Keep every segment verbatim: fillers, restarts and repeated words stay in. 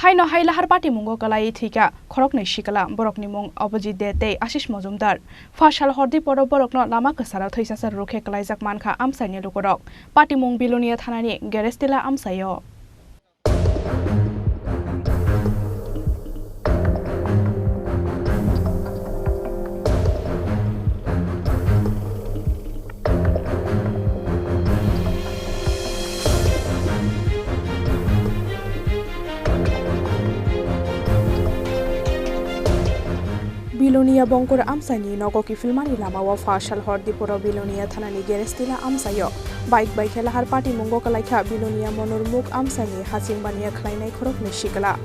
Haino hai lahar patimungo kwlaiwi thwikha khoroknwi sikla, borokni mung Abhijit De tei Ashish Majumdar. Pha sal hordi poro borokno lama kwcharo thwisacha rukhe kwlaijak mankha amchaini lukurok. Patimung Bilonia thanani Gerestila amchaio. Bilonia Bongkur amchaini nogo kiphilmani lamao pha sal hordi poro Bilonia thanani Gerestila amchaio bike bai khe lahar patimungo kwlaikha Bilonia Monurmuk amchaini haching baniya khlainai khoroknwi sikla.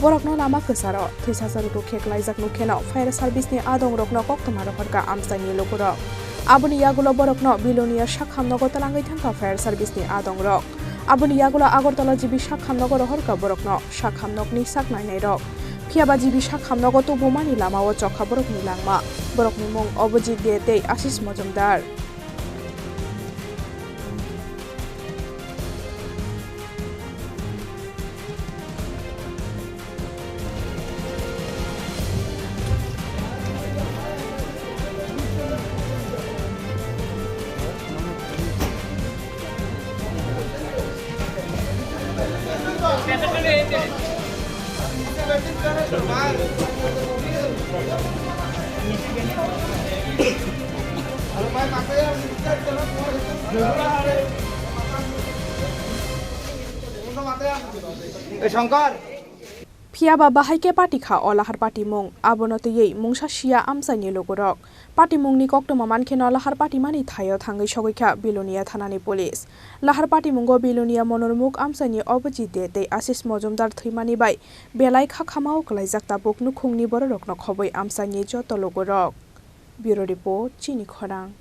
Borokno lama kwcharo thwisacha rukhe kwlaijak nukheno fire service ni adongrokno koktwma rohorkha amchaini lukurok. Aboni yagulo borokno Bilonia sakham nogo twlangwi thangkha fire service ni adongrok. Aboni yagulo Agartala G B sakham nogo rohorkha borokno sakham nokni sak nainairok. Phiyaba G B sakham nogo tubumani lamao chokha borokni langma. Borokni mung Abhijit De tei Ashish Majumdar. Ei, Shankar. Phiyaba bahai khe patikha o lahar patimung, abono twiwi mungsa siya amchaini lukurok. Patimungni koktwma mankheno lahar patimani thaio thangwi sogwikha Bilonia thanani police. Lahar patimungo Bilonia Monurmuk amchaini Abhijit De tei Ashish Majumdar thwimani bai belai kha khamao kwlaijak tabuk nukhungni bororokno khobwi amchaini joto lukurok. Bureau Report, Chini Khorang.